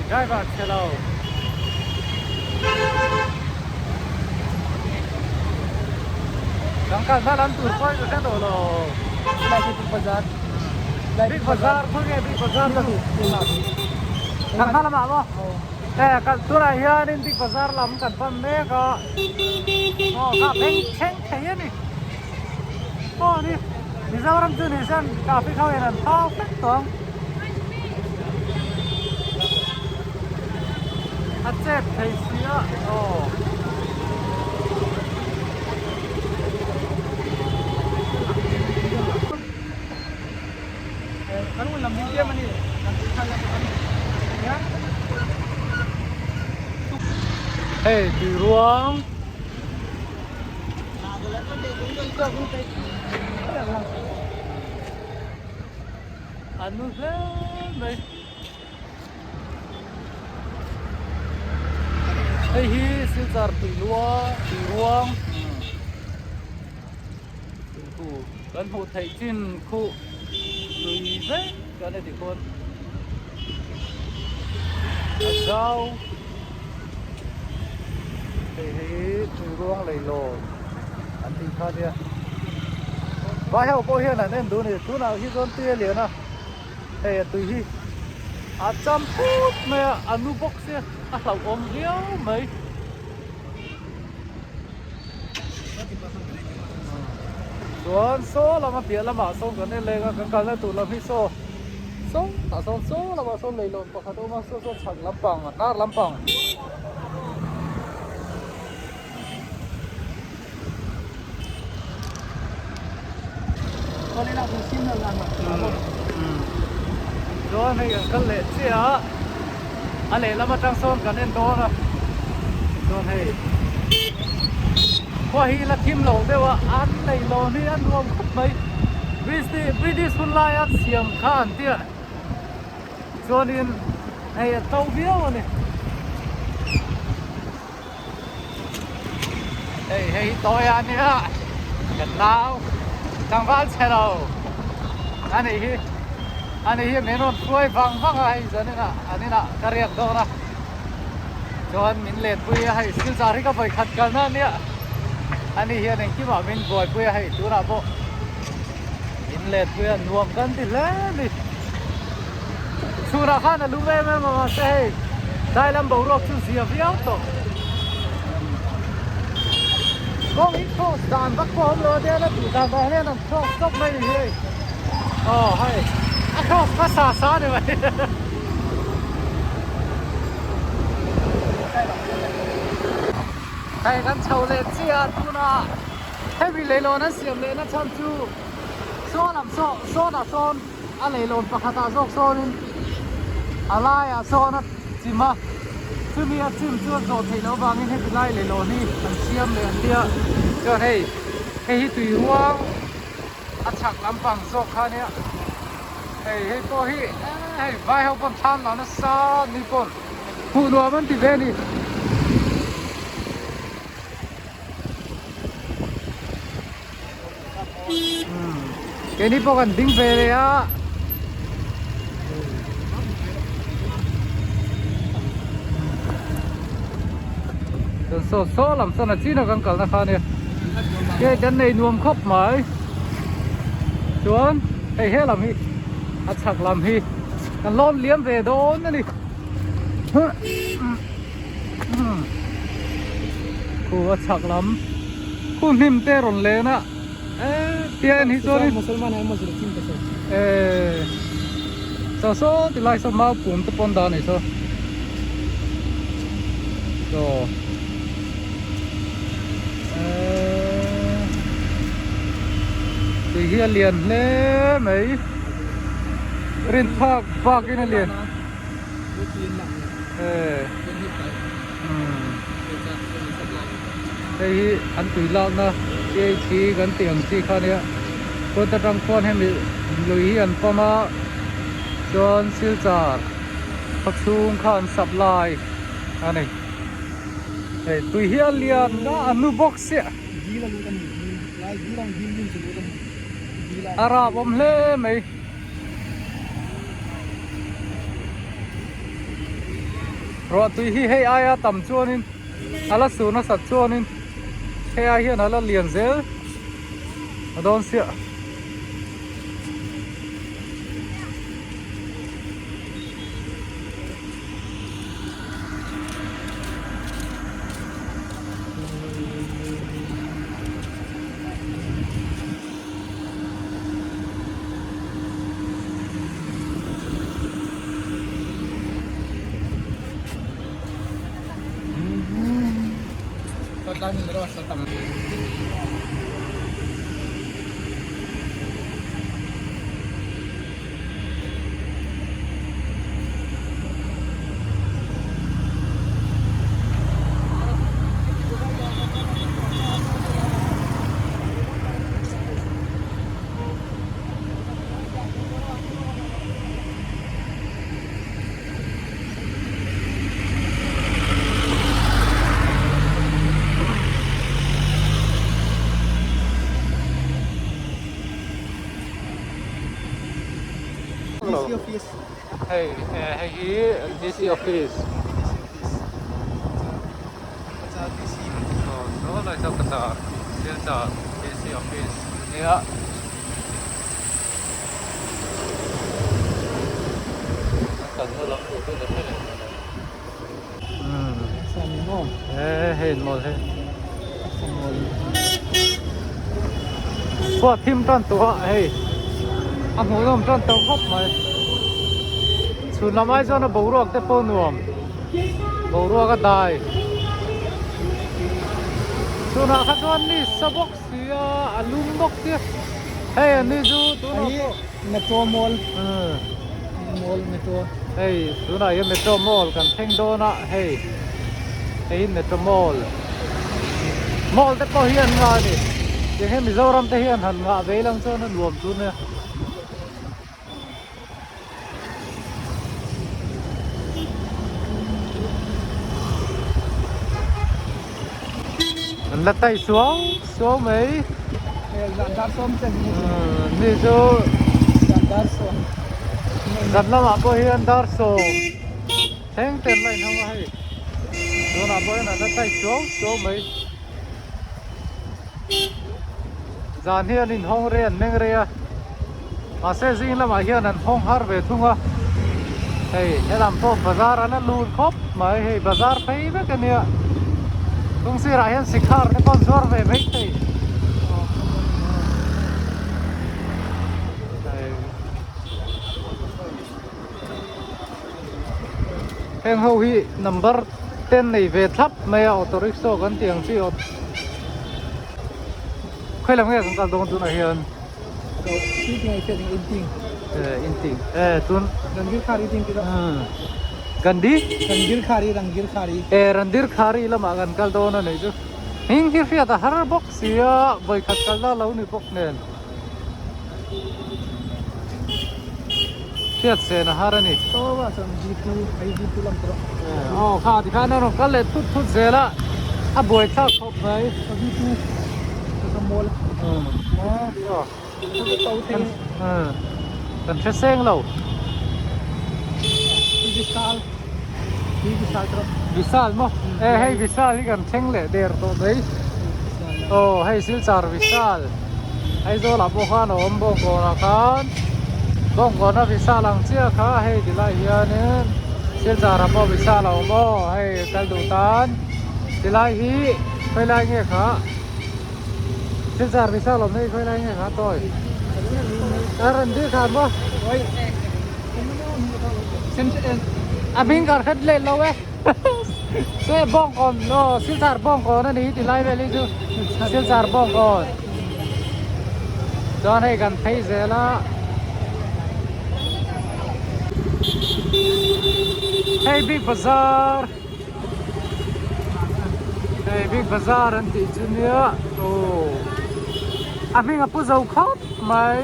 Driver chhe lo. Kan kalna lam tur pawh ka hre tawh lo. Helai hi Big Bazaar. Big Bazaar khawnge Big Bazaar chu? Kan hma lamah maw? He kan tunah hianin Big Bazaar lam kan pan mek a. Aw kha beng thleng thei a ni. Aw ni Mizoram chu ni hian traffic ho hian an phau vek tawh ang. A chet thei si a aw. Hei tui ruang. A nu hle mai. Hei hi Silchar tui lua tui ruang tui khu kan hmuh theih chin khuh tui vek kan heti khawn a zau hei hi tui ruang lei lawm an tih kha nia vai ho pawh hian an en duh a ni tunah hi chuan tui a lian a hei a tui hi a cham phut mai a a nu bawk sia a hlauhawm viau mai. Chuan saw lama piah lamah sawn kan en leng a kan kalna tur lam hi saw saw tah sawn saw lamah sawn leihlawn pakhat a awm a saw saw chhak lampang a hnar lampang. Chuan hei kan kal leh chiah a a lehlam atang sawn kan en dawn a chuan hei khua hi la thim lo deuh a an nei lo hi a nuam khawp mai British hun laia siam kha an tia chuanin hei a to viau a ni. Hei hei hi tawi a nia kan nau tlangval chhe lo a nih hi a nih hi min rawn hruai vang vang a hei zanin ah an inah ka riak dawn a chuan min lenpui a hei silchar hi ka vawi khat kalna a nia a ni hian engkimah min buaipui a hei tunah pawh min lenpui a nuam kan ti hle a ni chhunah khan a lum em em a mahse hei dai lam boruak chu zia viau tawh kawng hi cross dan vak pawh a awm lo a nia duh dan dan hian an cross tawp mai ni hei aw hei a cross hmasa sa a ni mai hei kan chho leh chiah a tunah hemi leilawn an siam lehna chhan chu saw lam saw sawnah sawn a leilawn pakhatah zawk sawnin a laiah sawn a chim a chumi a chim chu a zawh theih loh avangin heti lai leilawn hi an siam leh an tia chuan hei hei hi tui ruang a chhak lampang zawk kha ania hei hei pawh hi hei vai ho pawn thlam lo nasa ni pawn hmuh nuam an ti ve a ni. Keini pawh kan ding ve leh a. Chuan saw saw lam sawn a chin a kan kalna kha ania. Hei kan nei nuam khawp mai. Chuan hei he lam hi a chhak lam hi kan lawn liam ve dawn a ni. Khu a chhak lam khu hnim te rawn len a eh tian hi chuan Musalman ai masjid thim te eh saw saw ti lai saw mau pum te pawn dan nei saw saw eh tui hi a lian hle mai rin phak bak in a lian. Hei hi an tui lakna PHC kan tih ang chi kha ania kawt atang khuan hemi lui hi an pump a chuan silchar khaw chhung kha an supply a ni hei tui hi a lian a a nu bawk sia a rap awm hle mai. Ruah tui hi hei aia tam chuanin a la sur nasat chuanin hei ai hian a la lian zel a dawn siah. DC office. Hei hei hi DC office. Aw saw lai saw Cachar Silchar DC office ania. A kalna lam tur chu ka hre leh tawh lo. He hei an mawl hei. Khua thim tan tawh a hei a hmuhnawm tan tawh khawp mai. Chhun lam ai chuan a boruak te pawh nuam boruak a dai. Chhunah kha chuan ni sa bawk sia a lum bawk sia hei an ni chu tunah pawh Metro mall mall metro hei tunah hian metro mall kan thleng dawn a hei hei hi metro mall mall te pawh hi an ngah a ni tiang hian Mizoram te hian han ngah ve lang chuan a nuam chu nia. An la tai suau suau mai. Ni chu zan lamah pawh hian dar sawm thleng ten la inhawng a hei tunah pawh hian an la tai suau suau mai. Zan hi an inhawng rei an meng rei a mahse zing lamah hian an hawng har ve thung a hei helam pawh bazar an la lun khawp mai hei bazar phei vek a nia tung sirah hian sikhar te pawh an zuar ve mai thei heng ho hi number ten nei ve thlap mai a auto rickshaw kan tih ang chi khawi lam nge kan kal dawn tunah hian inting eh tun Randir Khari ting tih Gandhi Randir Khari Randir Khari eh Randir Khari lamah kan kal dawn a nih chu hming hi hriat a har bawk sia vawikhat kalna lo ni bawk nen. Hriat sen a har a ni. Aw kha tikhan a rawn kal leh thut thut zel a, a buai thlak khawp mai. Kan hre seng lo. Vishal maw? E hei Vishal hi kan thleng leh der tawh mai. Aw hei Silchar Vishal. Aizawl ah pawh khan a awm Bawngkawn ah khan Bawngkawn a Vishal ang chiah kha hei ti lai hianin Silchar ah pawh Vishal a awm aw hei kal duh tan ti lai hi khawi lai nge kha Silchar Vishal awm na hi khawi lai nge kha tawi a rawn dir khan maw a hming kar khat leh lo e. Se bawngkawn aw Silchar bawngkawn a ni hi ti lai vel hi chu Silchar bawngkawn chuan hei kan phei zel a hei big bazar hei big bazar an tih chu nia aw a hming a pu zo khawp mai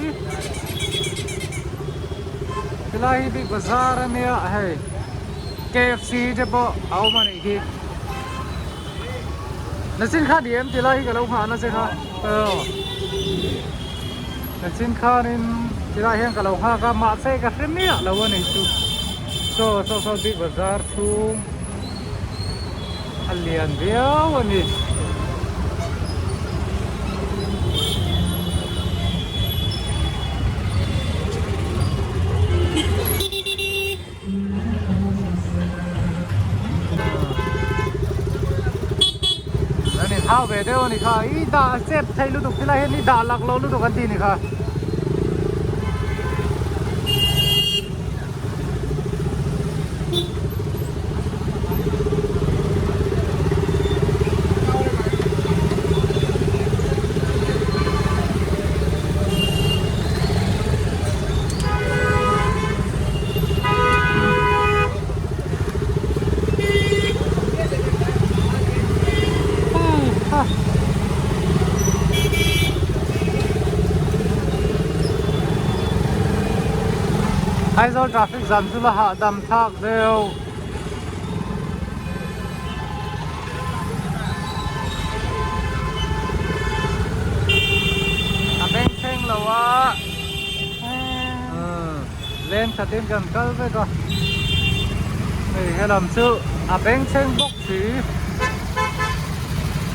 helai hi big bazar a nia hei. KFC te pawh a awm a nih khi Nachin kha ni em ti lai hi ka lo nghah nasa kha aw Nachin khanin ti lai hian ka lo nghak a mahse ka hre miah lo a nih chu saw saw saw big bazar chhung. A lian viau a ni. An inhau ve deuh a ni kha, i dah chep thei lutuk tilai hian i dah lak lo lutuk an ti a ni kha. Aizawl traffic jam chu la hahdam thlak deuh. A bengchheng lo a leng thatin kan kal vek a hei helam chu a bengchheng bawk si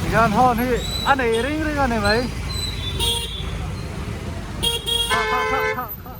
tikhian horn hi a nei ring ring a ni mai kha kha kha kha kha.